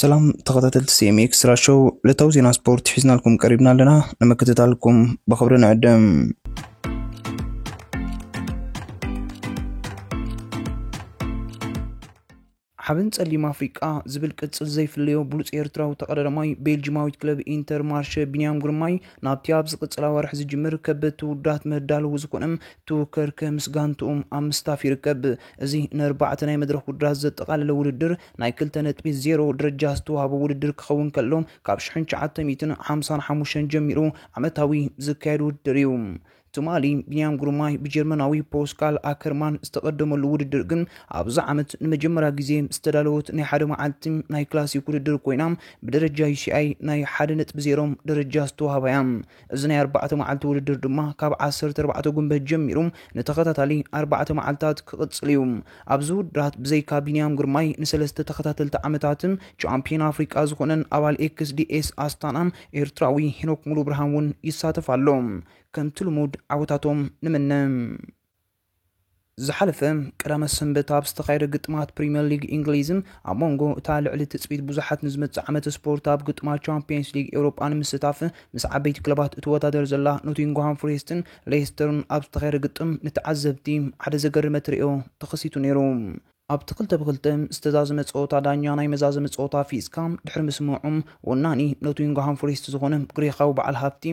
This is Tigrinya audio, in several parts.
ሰላም ተኸታተልቲ C M X Extra Show፣ ዕለታዊ ዜና ስፖርት ሒዝናልኩም ቀሪብና ኣለና። ንምክትታልኩም ብኽብሪ ንዕድም። ሓበን ጸሊም ኣፍሪቃ ዝብል ቅጽል ዘይፍለዮ ብሉጽ ኤርትራዊ ተቐዳዳማይ ቤልጂማዊት ክለብ ኢንተር ማርሸ ቢንያም ግርማይ ናብቲ ኣብ ዝቕጽል ኣዋርሕ ዝጅምር ከበድቲ ውዳት መዳለዊ ዝኾነ ቱከር ከምስጋንትኡ ኣብ ምስታፍ ይርከብ። እዚ ንኣርባዕተ ናይ መድረኽ ውድድራት ዘጠቓለለ ውድድር ናይ ክልተ ነጥቢ ዜሮ ደረጃ ዝተዋህቦ ውድድር ክኸውን ከሎ፣ ካብ ሽሕን ትሽዓተ ሚእትን ሓምሳን ሓሙሽተን ጀሚሩ ዓመታዊ ዝካየድ ውድድር እዩ። ትማሊ ቢንያም ግሩማይ ብጀርመናዊ ፖስካል ኣከርማን ዝተቐደመሉ ውድድር ግን ኣብዚ ዓመት ንመጀመርያ ግዜ ዝተዳለወት ናይ ሓደ መዓልቲ ናይ ክላሲክ ውድድር ኮይና፣ ብደረጃ U C I ናይ ሓደ ነጥቢ ዜሮ ደረጃ ዝተዋህባ እያ። እዚ ናይ ኣርባዕተ መዓልቲ ውድድር ድማ ካብ ዓሰርተ ኣርባዕተ ጉንበት ጀሚሩ ንተኸታታሊ ኣርባዕተ መዓልታት ክቕጽል እዩ። ኣብዚ ውድድራት ብዘይካ ቢንያም ግርማይ ንሰለስተ ተኸታተልቲ ዓመታት ቻምፒዮን ኣፍሪቃ ዝኾነን ኣባል X D S ኣስታና ኤርትራዊ ሄኖክ ሙሉ ብርሃን እውን ይሳተፍ ኣሎ። ከምቲ ልሙድ ዓወታቶም ንምነ። ዝሓለፈ ቀዳመ ሰንበት ኣብ ዝተኻየደ ግጥማት ፕሪምየር ሊግ እንግሊዝ ኣብ መንጎ እታ ልዕሊ ትጽቢት ብዙሓት ንዝመጽእ ዓመት ስፖርት ኣብ ግጥማት ቻምፒየንስ ሊግ ኤውሮጳ ንምስታፍ ምስ ዓበይቲ ክለባት እትወዳደር ዘላ ኖቲንግሃም ፎሬስትን ሌስተርን ኣብ ዝተኻየደ ግጥም ንተዓዘብቲ ሓደ ዘገርመ ትርእዮ ተኸሲቱ ነይሩ። ኣብቲ ክልተ ብክልተ ዝተዛዘመ ጸወታ ዳኛ ናይ መዛዘሚ ጸወታ ፊዝካ ድሕሪ ምስምዖም፣ ወናኒ ኖቲንግሃም ፎሬስት ዝኾነ ግሪኻዊ በዓል ሃብቲ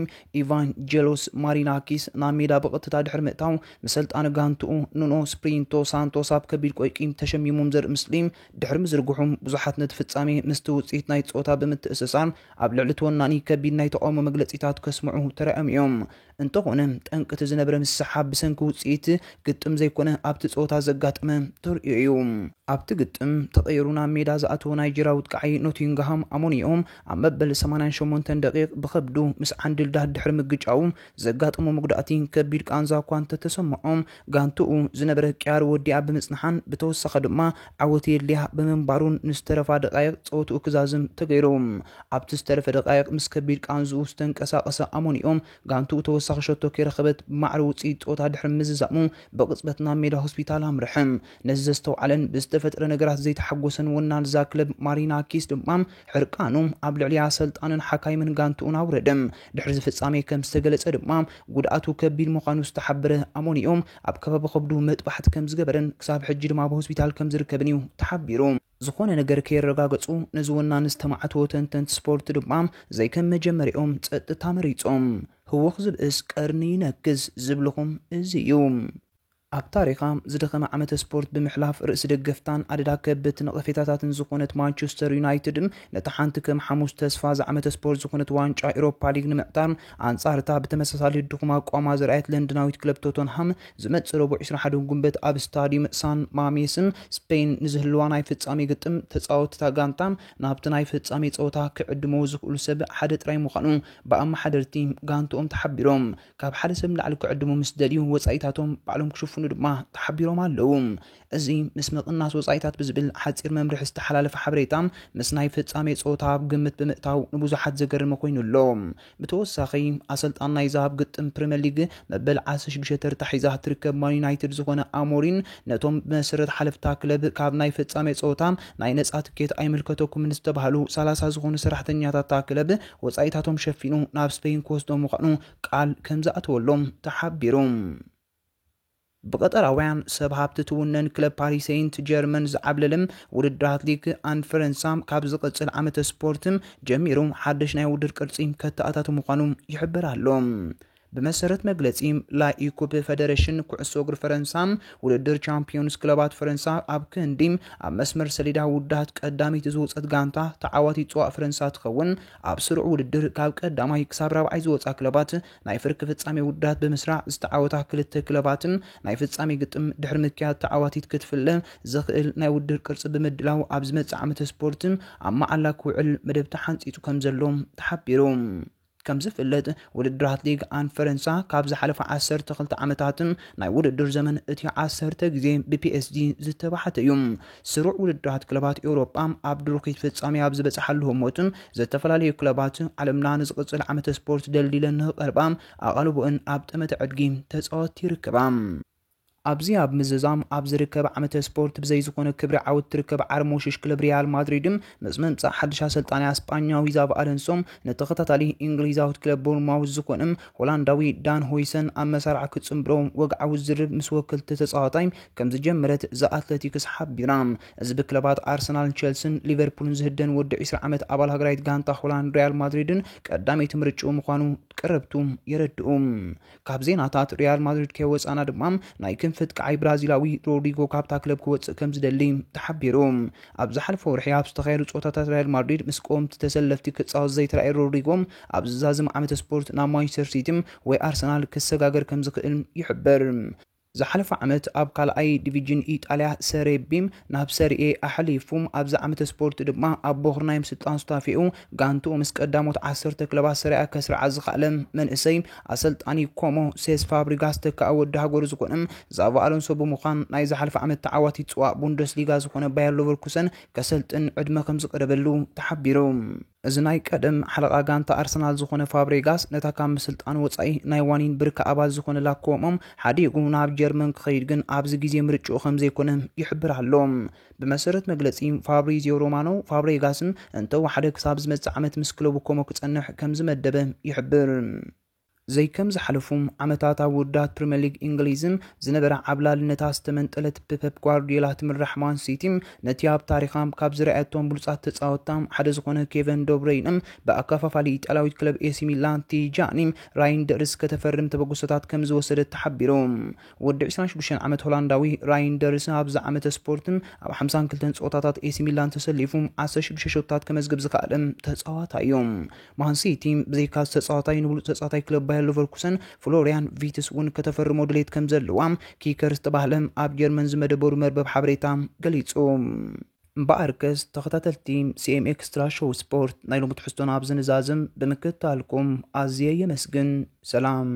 ኢቫንጀሎስ ማሪናኪስ ናብ ሜዳ ብቐጥታ ድሕሪ ምእታው፣ ምስ ሰልጣን ጋንትኡ ኑኖ ስፕሪንቶ ሳንቶስ ኣብ ከቢድ ቆይቂ ተሸሚሞም ዘርኢ ምስሊ ድሕሪ ምዝርግሑ፣ ብዙሓት ነቲ ፍጻሜ ምስቲ ውጽኢት ናይ ጸወታ ብምትእስሳር ኣብ ልዕሊ ተወናኒ ከቢድ ናይ ተቓውሞ መግለጺታት ከስምዑ ተራእዮም እዮም። እንተኾነ፣ ጠንቂ እቲ ዝነበረ ምስሓብ ብሰንኪ ውጽኢት ግጥም ዘይኮነ ኣብቲ ጸወታ ዘጋጠመ ተርእዮ እዩ። ኣብቲ ግጥም ተቐይሩ ናብ ሜዳ ዝኣተወ ናይጀርያዊ ወጥቃዒ ኖቲንግሃም ኣሞኒዮ ኣብ መበል ሰማንያን ሸሞንተን ደቂቕ ብኸብዱ ምስ ዓንድልዳት ድሕሪ ምግጫው ዘጋጠሞ መጉዳእቲ ከቢድ ቃንዛ እኳ እንተተሰምዖ፣ ጋንትኡ ዝነበረ ቅያር ወዲኣ ብምጽንሓን ብተወሳኺ ድማ ዓወት የድልያ ብምንባሩን ንዝተረፋ ደቃይቕ ጸወትኡ ክዛዝም ተገይሩ። ኣብቲ ዝተረፈ ደቃይቕ ምስ ከቢድ ቃንዝኡ ዝተንቀሳቐሰ ኣሞኒዮ ጋንትኡ ተወሳኺ ሸቶ ከይረኸበት ብማዕረ ውጽኢት ጸወታ ድሕሪ ምዝዛሙ ብቕጽበት ናብ ሜዳ ሆስፒታል ኣምርሐ። ነዚ ዘስተውዓለን ብዝተፈጥረ ነገራት ዘይተሓጎሰን ወናን እዛ ክለብ ማሪናኪስ ድማ ሕርቃኑ ኣብ ልዕሊ ኣሰልጣንን ሓካይምን ጋንትኡን ኣውረደ። ድሕሪ እዚ ፍጻሜ ከም ዝተገለጸ ድማ ጉድኣቱ ከቢድ ምዃኑ ዝተሓበረ ኣሞኒዮ ኣብ ከባቢ ከብዱ መጥባሕቲ ከም ዝገበረን ክሳብ ሕጂ ድማ ኣብ ሆስፒታል ከም ዝርከብን እዩ ተሓቢሩ። ዝኾነ ነገር ከየረጋገጹ ነዚ ወናኒ ዝተማዕትዎ ተንተንቲ ስፖርት ድማ ዘይከም መጀመሪኦም ጸጥታ መሪጾም። ህውኽ ዝብእስ ቀርኒ ይነክስ ዝብልኹም እዚ እዩ። ኣብ ታሪኻ ዝደኸመ ዓመተ ስፖርት ብምሕላፍ ርእሲ ደገፍታን ኣደዳ ከበድቲ ነቐፌታታትን ዝኾነት ማንቸስተር ዩናይትድ ነታ ሓንቲ ከም ሓሙስ ተስፋ ዝዓመተ ስፖርት ዝኾነት ዋንጫ ኤሮፓ ሊግ ንምዕጣር ኣንጻር እታ ብተመሳሳሊ ድኹም ኣቋማ ዝረኣየት ለንደናዊት ክለብ ቶተንሃም ዝመጽእ ረቡዕ ዕስራን ሓደን ጉንበት ኣብ ስታዲየም ሳን ማሜስ ስፔን ንዝህልዋ ናይ ፍጻሜ ግጥም ተጻወትቲ እታ ጋንታ ናብቲ ናይ ፍጻሜ ጸወታ ክዕድመው ዝኽእሉ ሰብ ሓደ ጥራይ ምዃኑ ብኣመሓደርቲ ጋንትኦም ተሓቢሮም። ካብ ሓደ ሰብ ንላዕሊ ክዕድሙ ምስ ደልዩ ወጻኢታቶም ባዕሎም ክሽፍኑ ድማ ተሓቢሮም ኣለዉ። እዚ ምስ ምቕናስ ወጻኢታት ብዝብል ሓጺር መምርሒ ዝተሓላለፈ ሓበሬታ ምስ ናይ ፍጻሜ ጸወታ ኣብ ግምት ብምእታው ንብዙሓት ዘገረመ ኮይኑ ኣሎ። ብተወሳኺ ኣሰልጣን ናይዛ ኣብ ግጥም ፕሪምየር ሊግ መበል ዓሰርተ ሽዱሽተ ተርታ ሒዛ ትርከብ ማን ዩናይትድ ዝኾነ ኣሞሪን ነቶም ብመሰረት ሓለፍታ ክለብ ካብ ናይ ፍጻሜ ጸወታ ናይ ነጻ ትኬት ኣይምልከተኩምን ዝተባህሉ ሰላሳ ዝኾኑ ሰራሕተኛታት እታ ክለብ ወጻኢታቶም ሸፊኑ ናብ ስፔን ክወስዶም ምዃኑ ቃል ከም ዝኣተወሎም ተሓቢሩ። ብቐጠራውያን ሰብ ሃብቲ ትውነን ክለብ ፓሪስ ሴንት ጀርመን ዝዓብለለ ውድድራት ሊግ ኣን ፈረንሳ ካብ ዝቕጽል ዓመተ ስፖርት ጀሚሩ ሓድሽ ናይ ውድድር ቅርጺ ከተኣታቱ ምዃኑ ይሕበር ኣሎ። ብመሰረት መግለጺ ላ ኢኩፕ ፈደረሽን ኩዕሶ እግሪ ፈረንሳ፣ ውድድር ቻምፒዮንስ ክለባት ፈረንሳ ኣብ ክንዲ ኣብ መስመር ሰሌዳ ውዳት ቀዳመይቲ ዝወጸት ጋንታ ተዓዋቲት ጽዋእ ፈረንሳ ትኸውን። ኣብ ስሩዕ ውድድር ካብ ቀዳማይ ክሳብ ራብዓይ ዝወጻ ክለባት ናይ ፍርቂ ፍጻሜ ውዳት ብምስራዕ ዝተዓወታ ክልተ ክለባትን ናይ ፍጻሜ ግጥም ድሕሪ ምክያድ ተዓዋቲት ክትፍለ ዘኽእል ናይ ውድድር ቅርጺ ብምድላው ኣብ ዝመጽእ ዓመተ ስፖርት ኣብ መዓላ ክውዕል መደብ ተሓንጺጹ ከም ዘሎ ተሓቢሩ። ከም ዝፍለጥ ውድድራት ሊግ ኣን ፈረንሳ ካብ ዝሓለፈ ዓሰርተ ክልተ ዓመታትን ናይ ውድድር ዘመን እቲ ዓሰርተ ግዜ ብ P S G ዝተባሕተ እዩ። ስሩዕ ውድድራት ክለባት ኤውሮጳ ኣብ ድሩኺት ፍጻሜ ኣብ ዝበጽሓሉ ህሞትን ዝተፈላለዩ ክለባት ዓለምና ንዝቕጽል ዓመተ ስፖርት ደልዲለን ንኽቐርባ ኣቓልቦእን ኣብ ጠመተ ዕድጊ ተጻወትቲ ይርከባ። ኣብዚ ኣብ ምዝዛም ኣብ ዝርከብ ዓመተ ስፖርት ብዘይ ዝኾነ ክብሪ ዓወት ትርከብ ዓርሞሽሽ ክለብ ሪያል ማድሪድም ምስ ምምጻእ ሓድሽ ኣሰልጣኒ ኣስጳኛዊ ዛቪ ኣሎንሶ ንተኸታታሊ እንግሊዛዊት ክለብ ቦርንማውዝ ዝኾነ ሆላንዳዊ ዳን ሆይሰን ኣብ መሳርዓ ክጽንብሮ ወግዓዊ ዝርብ ምስ ወከልቲ ተጻዋታይ ከም ዝጀመረት ዘ ኣትለቲክስ ሓቢራ። እዚ ብክለባት ኣርሰናልን ቸልስን ሊቨርፑልን ዝህደን ወዲ ዕስራ ዓመት ኣባል ሃገራዊት ጋንታ ሆላንድ ሪያል ማድሪድን ቀዳመይቲ ምርጭኡ ምዃኑ ቀረብቱ የረድኡ። ካብ ዜናታት ሪያል ማድሪድ ከይወጻና ድማ ናይ ክንፊ ኣጥቃዓይ ብራዚላዊ ሮድሪጎ ካብታ ክለብ ክወጽእ ከም ዝደሊ ተሓቢሩ። ኣብ ዝሓለፈ ወርሒ ኣብ ዝተኻየዱ ጸወታታት ሪያል ማድሪድ ምስ ቀወምቲ ተሰለፍቲ ክጻወት ዘይተራእየ ሮድሪጎ ኣብ ዝዛዝም ዓመተ ስፖርት ናብ ማንቸስተር ሲቲ ወይ ኣርሰናል ክሰጋገር ከም ዝኽእል ይሕበር። ዝሓለፈ ዓመት ኣብ ካልኣይ ዲቪዥን ኢጣልያ ሰሬ ቢም ናብ ሰሪኤ ኣሕሊፉ ኣብዚ ዓመተ ስፖርት ድማ ኣብ ቦኽሪ ናይ ምስልጣን ሱታፌኡ ጋንትኡ ምስ ቀዳሞት ዓሰርተ ክለባት ሰሪኣ ከስርዓ ዝኸኣለ መንእሰይ ኣሰልጣኒ ኮሞ ሴስ ፋብሪጋስ ተካኣ ወዲ ሃገሩ ዝኾነ ዛቪ ኣሎንሶ ብምዃን ናይ ዝሓለፈ ዓመት ተዓዋቲ ጽዋእ ቡንደስሊጋ ዝኾነ ባየር ሎቨርኩሰን ከሰልጥን ዕድመ ከም ዝቀረበሉ ተሓቢሩ። እዚ ናይ ቀደም ሓለቓ ጋንታ ኣርሰናል ዝኾነ ፋብሬጋስ ነታ ካብ ምስልጣን ወጻኢ ናይ ዋኒን ብርካ ኣባል ዝኾነ ላኮሞም ሓዲጉ ናብ ጀርመን ክኸይድ ግን ኣብዚ ግዜ ምርጭኡ ከም ዘይኮነ ይሕብር ኣሎ። ብመሰረት መግለጺ ፋብሪዚዮ ሮማኖ ፋብሬጋስን እንተወሓደ ክሳብ ዝመጽእ ዓመት ምስ ክለቡ ኮሞ ክጸንሕ ከም ዝመደበ ይሕብር። ዘይከም ዝሓለፉ ዓመታት ኣብ ውዳት ፕሪምየር ሊግ እንግሊዝን ዝነበረ ዓብላልነታ ዝተመንጠለት ብፔፕ ጓርዲዮላ ትምራሕ ማን ሲቲ ነቲ ኣብ ታሪኻ ካብ ዝረኣየቶም ብሉጻት ተጻወትታ ሓደ ዝኾነ ኬቨን ዶብረይነ ብኣከፋፋሊ ኢጣልያዊት ክለብ ኤሲ ሚላን ቲጃኒ ራይንደርስ ከተፈርም ተበግሶታት ከም ዝወሰደት ተሓቢሩ። ወዲ ዕስራን ሽዱሽተን ዓመት ሆላንዳዊ ራይንደርስ ኣብዚ ዓመተ ስፖርት ኣብ ሓምሳን ክልተን ጸወታታት ኤሲ ሚላን ተሰሊፉ ዓሰርተ ሽዱሽተ ሸቶታት ከመዝግብ ዝኸኣለ ተጻዋታይ እዩ። ማን ሲቲ ብዘይካ ተጻዋታይ ንብሉጽ ተጻዋታይ ክለብ ባየር ሌቨርኩሰን ፍሎሪያን ቪትስ እውን ከተፈርሞ ድሌት ከም ዘለዋ ኪከር ዝተባህለ ኣብ ጀርመን ዝመደበሩ መርበብ ሓበሬታ ገሊጹ። እምበኣርከስ ተኸታተልቲ ሲኤም ኤክስትራ ሾው ስፖርት ናይ ሎሚ ትሕዝቶና ኣብ ዝንዛዝም ብምክትታልኩም ኣዝየ የመስግን። ሰላም።